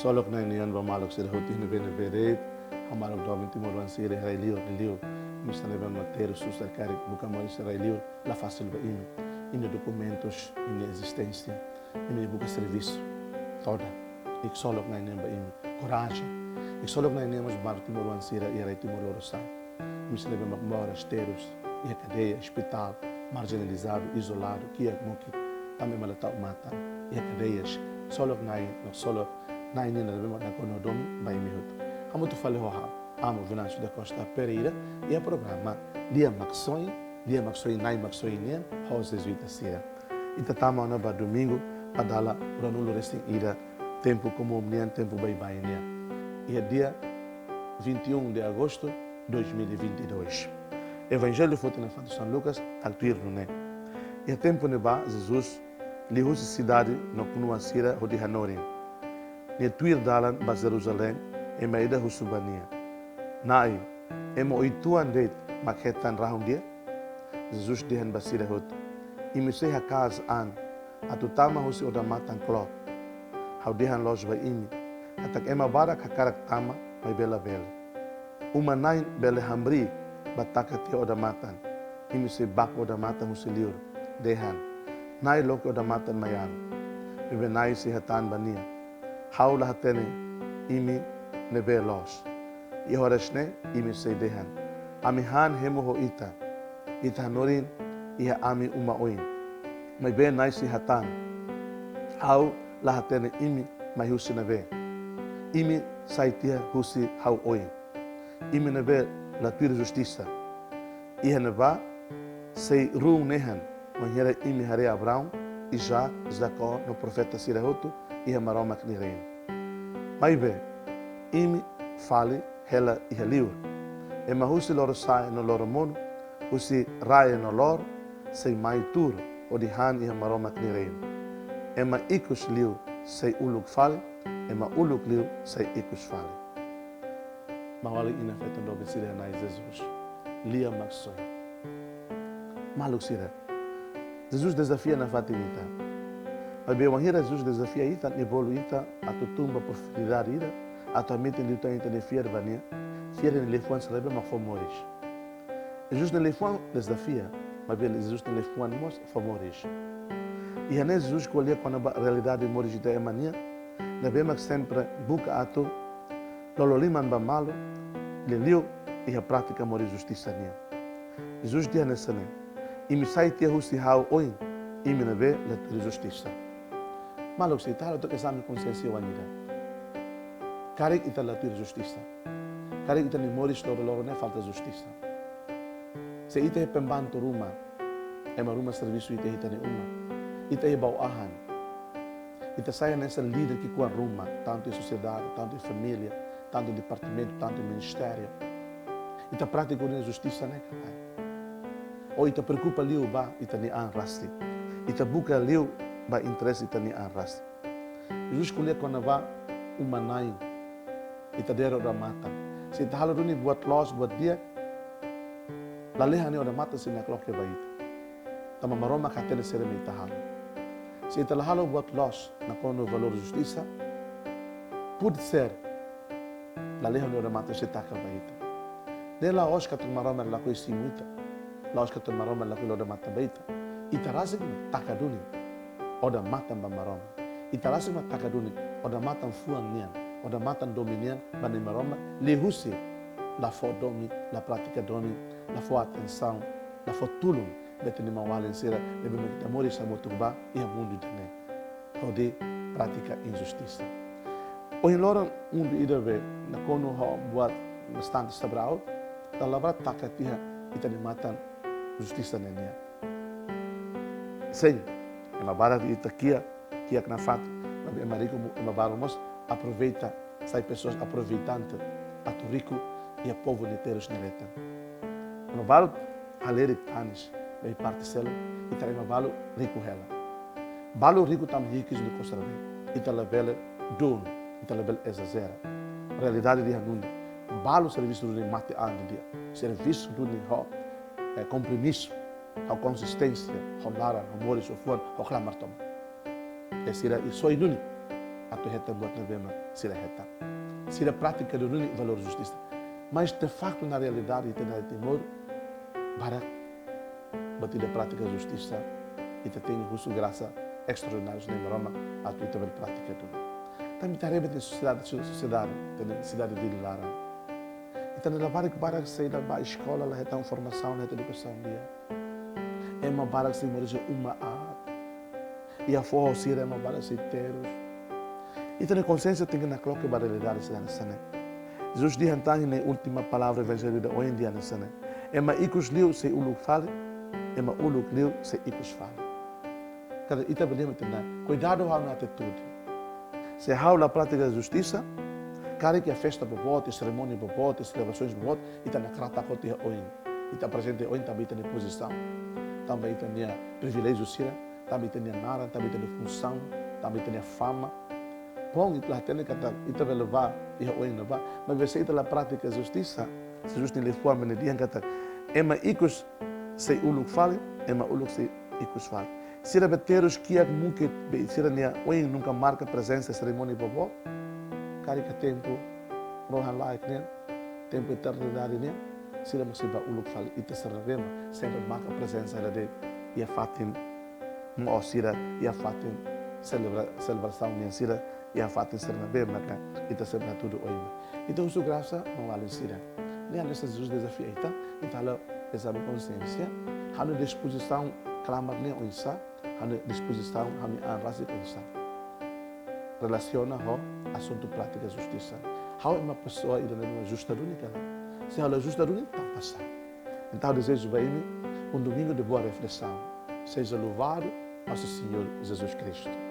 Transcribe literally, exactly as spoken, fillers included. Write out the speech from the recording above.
Ksolok Na'i nian ba maluk sira hotu iha ne'ebé-ne'ebé de'it. Ha'u maluk doben timoroan sira iha rai-li'ur, liuliu imi sira ne'ebé mak terus susar karik buka moris iha rai-li'ur, la fasil ba imi. Imi-nia dokumentus, imi-nia ezisténsia, imi buka servisu, todan. I ksolok Na'i nian ba imi. Korajen. I ksolok Na'i nian mós ba maluk timoroan sira iha rai Timor Lorosa'e. Imi sira ne'ebé mak moras, terus iha kadeia, ospitál, marjinalizadu, izoladu, kiak, mukit, tanba ema la tau matan iha kadeias. Ksolok Na'i, no ksolok Na'i nian ne'ebé mak nakonu domin ba imi hotu. Hamutuk fali ho ha'u, Amu Venâncio da Costa Pereira, iha programa Lia Maksoin, Lia Maksoin, Na'i Maksoin nian, ho Jezuita sira. Ita tama ona ba domingu, ba dala ruanulu-resin-ida, tempu komún nian, tempu baibain nian. Iha dia vinte e um de agosto de dois mil e vinte e dois. Evanjellu foti nafatin São Lucas, haktuir nune'e. Iha tempu ne'ebá, Jesus liu husi sidade no knua sira hodi hanorin. Nia tuir dalan ba Jerusalém, ema ida husu ba nia: Na'i, ema oituan de'it mak hetan rahun di'ak? Jesus dehan ba sira hotu: Imi sei haka'as an atu tama husi odamatan kloot. Ha'u dehan loos ba imi, katak ema barak hakarak tama, maibé labele. Uma-na'in bele hamriik ba taka tiha odamatan. Imi sei baku odamatan husi li'ur, dehan: Na'i, loke odamatan mai ami. Maibé Na'i sei hatán ba nia: Ha'u la hatene imi ne'ebé loos. Iha oras ne'e imi sei dehan: Ami han hemu ho ita, ita hanorin iha ami uma oin. Maibé Na'i sei hatán: Ha'u la hatene imi mai husi ne'ebé. Imi sai tiha husi ha'u oin, imi ne'ebé la tuir justisa. Iha ne'ebá sei run nehan, wainhira imi haree Abraão, Isaac, Jacó no profeta sira hotu iha Maromak nia reinu. Maibé imi fali hela iha li'ur. Ema husi Lorosa'e no Loromonu, husi rae no loro, sei mai tuur hodi han iha Maromak nia reinu. Ema ikus liu sei uluk fali, ema uluk liu sei ikus fali. Maun-alin ina feton doben sira iha Na'i Jesus. Lia Maksoin. Maluk sira, Jesus dezafia nafatin ita. Maibé wainhira Jesus dezafia ita, nia bolu ita atu tun ba profundidade ida, atu hametin liután ita-nia fiar ba nia, fiar iha nia liafuan sira ne'ebé mak fó moris. Jesus nia liafuan dezafia, maibé Jesus nia liafuan mós fó moris. Iha ne'e Jesus ko'alia kona-ba realidade moris ita ema nian, ne'ebé mak sempre buka atu lolo liman ba malu, liuliu iha prátika moris justisa nian. Jesus dehan hanesan ne'e: Imi sai tiha husi ha'u oin, imi ne'ebé la tuir justisa. Maluk sira, ita halo took ezame konxiénsia oan ida. Karik ita la tuir justisa. Karik ita-nia moris loroloron ne'e falta justisa. Se ita iha pembantu ruma, ema ruma servisu ita iha ita-nia uma, ita iha bau-ahan, ita sai hanesan líder ki'ikoan ruma, tantu iha sosiedade, tantu iha família, tantu iha departamentu, tantu iha ministériu. Ita pratika duni justisa ne'e ka lae? Ou ita preokupa liu ba ita-nia an rasik? Ita buka liu ba interese ita-nia an rasik? Jesus ko'alia kona-ba uma-na'in. Ita dere odamatan. Se ita halo duni buat loos, buat di'ak, lalehan nia odamatan sei nakloke ba ita. Tanba Maromak hatene saida mak ita halo. Se ita la halo buat loos nakonu valór justisa, pode ser lalehan nia odamatan sei taka ba ita. Ne'e la'ós katak Maromak lakohi simu ita. La'ós katak Maromak lakohi lori odamatan ba ita. Ita rasik mak taka duni odamatan ba Maromak. Ita rasik mak taka duni odamatan fuan nian, odamatan domin nian ba Na'i Maromak, liuhusi la fó domin, la pratika domin, la fó atensaun, la fó tulun ba ita-nia maun-alin sira ne'ebé mak ita moris hamutuk ba iha mundu ida-ne'e, hodi pratika injustisa. Ohin loron mundu ida be nakonu ho buat bastante sabraut, dala barak taka tiha ita-nia matan justisa ne'e nian. Sin, ema barak de'it ita kiak, kiak nafatin, maibé ema riku, ema balu mós aproveita, sai pessoas aproveitante, atu riku iha povu nia terus nia letan. Ema balu halerik tanis, maibé parte seluk, ita ema balu riku hela. Balu riku tanba iha ki'ik nia kosar be, ita labele duun, ita labele ezajera. Realidade ida-ne'e, balu servisu duni mate an di'ak, servisu duni ho, eh, kompromisu, ho konsisténsia, ho laran, ho moris, ho fuan, ho klamar tomak. I sira iha soi duni atu hetan buat ne'ebé mak sira hetan. Sira pratika duni valór justisa. Mas de facto, na realidade, ita-nia Timor barak, buat ida pratika justisa, ita tenke husu grasa estraordináriu ne'e Maromak atu ita bele pratika duni. Tanba ita haree ba ita-nia sosiedade, sosiedade, ita-nia sidade Dili laran. Ita-nia labarik barak sei la bá eskola, la hetan formasaun, la hetan edukasaun di'ak. Ema barak sei moris iha uma aat. Iha foho sira ema barak sei terus. Ita-nia konsiénsia tenke nakloke ba realidade sira hanesan ne'e. Jesus dehan tan iha nia última palavra Evanjellu ida ohin dehan hanesan ne'e: Ema ikus liu sei uluk fali, ema uluk liu sei ikus fali. Katak ita bele hatene, kuidadu ha'u-nia atitude. Se ha'u la pratika justisa, karik iha festa boboot, iha serimónia boboot, iha selebrasoens boboot, ita nakratak hotu iha oin. Ita aprezenta iha oin tanba ita-nia pozisaun, tanba ita-nia priviléjiu sira, tanba ita-nia naran, tanba ita-nia funsaun, tanba ita-nia fama. Bom, ita la hatene katak ita bele bá iha oin ne'ebá. Maibé se ita la pratika justisa, se Jesus nia liafuan mak nia dehan katak ema ikus sei uluk fali, ema uluk sei ikus fali. Sira be terus kiak mukit be sira-nia oin nunka marka prezensa serimónia boboot. Karik iha tempu rohan-laek nian, tempu eternidade nian, sira mós sei bá uluk fali ita sira ne'ebé mak sempre marka prezensa ida de'it iha fatin moos sira, iha fatin selebra-, selebrasaun nian sira, iha fatin sira ne'ebé maka ita sempre hatudu oin. Ita husu grasa maun-alin sira. Ne'e hanesan Jesus dezafia ita, ita halo ezame konsiénsia, ha'u-nia dispozisaun klamar nian oinsá, ha'u-nia dispozisaun, ha'u-nia an rasik oinsá relasiona ho asuntu pratika justisa. Ha'u ema pesoa ida ne'ebé justa duni ka lae? Se ha'u la justa duni, tanba sá? Entaun dezeju ba imi um domingo de boa reflexão. Seja louvado nosso Senhor Jesus Cristo.